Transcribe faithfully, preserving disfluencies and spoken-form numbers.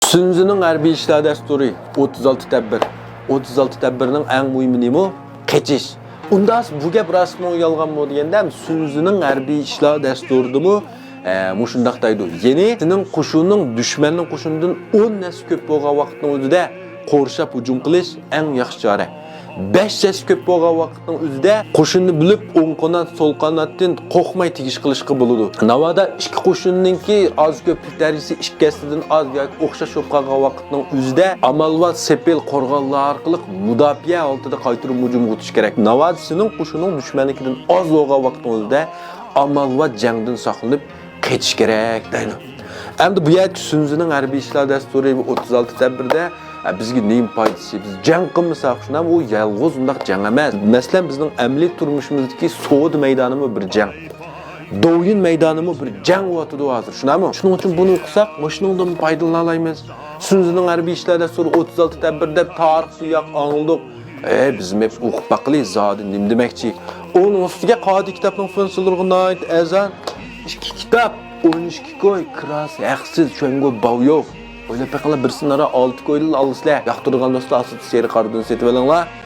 سۈنزىنىڭ ھەربىي ئىشلار دەستۇرى، ئوتتۇز ئالتە تەدبىر. ئوتتۇز ئالتە تەدبىرنىڭ ئەڭ مۇھىمى نېمە؟ قېچىش. ئۇنداق بۇ گەپ راستمۇ يالغانمۇ دېگەندە، سۈنزىنىڭ ھەربىي ئىشلار دەستۇرىدىمۇ، ئە، مۇشۇنداق دەيدۇ. يەنى سېنىڭ قوشۇننىڭ دۈشمەننىڭ قوشۇنىدىن ئون ھەسسە كۆپ بولغان ۋاقىتنىڭ ئۆزىدە قورشاپ ھۇجۇم قىلىش ئەڭ ياخشى چارە. بەش ھەسسە كۆپ بولغان ۋاقىتنىڭ ئۆزىدە قوشۇننى بۆلۈپ، ئوڭ قانات، سول قاناتتىن قورقماي تېگىش قىلىشقا بولىدۇ. ناۋادا ئىككى قوشۇننىڭكى ئاز كۆپلۈك دەرىجىسى ئىككى ھەسسىدىن ئاز ياكى ئوخشاش بولۇپ قالغان ۋاقىتنىڭ ئۆزىدە ئامالۋار سېپىل قورغانلار ئارقىلىق مۇداپىئە ھالىتىدە قايتۇرۇپ ھۇجۇمغا ئۆتۈش كېرەك. ناۋادا سېنىڭ قوشۇنۇڭ دۈشمەننىڭكىدىن ئاز بولغان ۋاقىتنىڭ ئۆزىدە ئامالۋار جەڭدىن ساقلىنىپ قېچىش كېرەك دەيدۇ. ئەمدى بۇ يەردىكى سۈنزىنىڭ ھەربىي ئىشلار دەستۇرى بۇ ئوتتۇز ئالتە تەدبىردە، ئە، بىزگە نېمە پايدىسى؟ بىز جەڭ قىلمىساق، شۇنداقمۇ؟ ئۇ يالغۇز ئۇنداق جەڭ ئەمەس. مەسىلەن، بىزنىڭ ئەمەلىي تۇرمۇشىمىزدىكى سودا مەيدانىمۇ بىر جەڭ. دوۋيىن مەيدانىمۇ بىر جەڭ بولۇۋاتىدۇ ھازىر، شۇنداقمۇ؟ شۇنىڭ ئۈچۈن بۇنى ئوقۇساق، مۇشۇنىڭدىن پايدىلىنالايمىز. سۈنزىنىڭ ھەربىي ئىشلار دەستۇرى ئوتتۇز ئالتە تەدبىر دەپ تارىختا ياق ئاڭلىدۇق. ئەي، بىزمۇ ئوقۇپ باققىلى، زادى نېمە دېمەكچى؟ ئۇنىڭ ئۈستىگە قادىر كىتابنىڭ فىنسىلىرىغا ناھايىتى ئەرزان. ئىككى كىتاب، ئون ئىككى كوي، كىراسى ھەقسىز، چۈەنگو باۋيو. ئويلاپ بېقىڭلار، بىرسىنى ئارا ئالتە كويدىن ئالىسىلەر. ياقتۇرىدىغان دوستلار، ئاستا سېرىق قارىدىن سېتىۋېلىڭلار.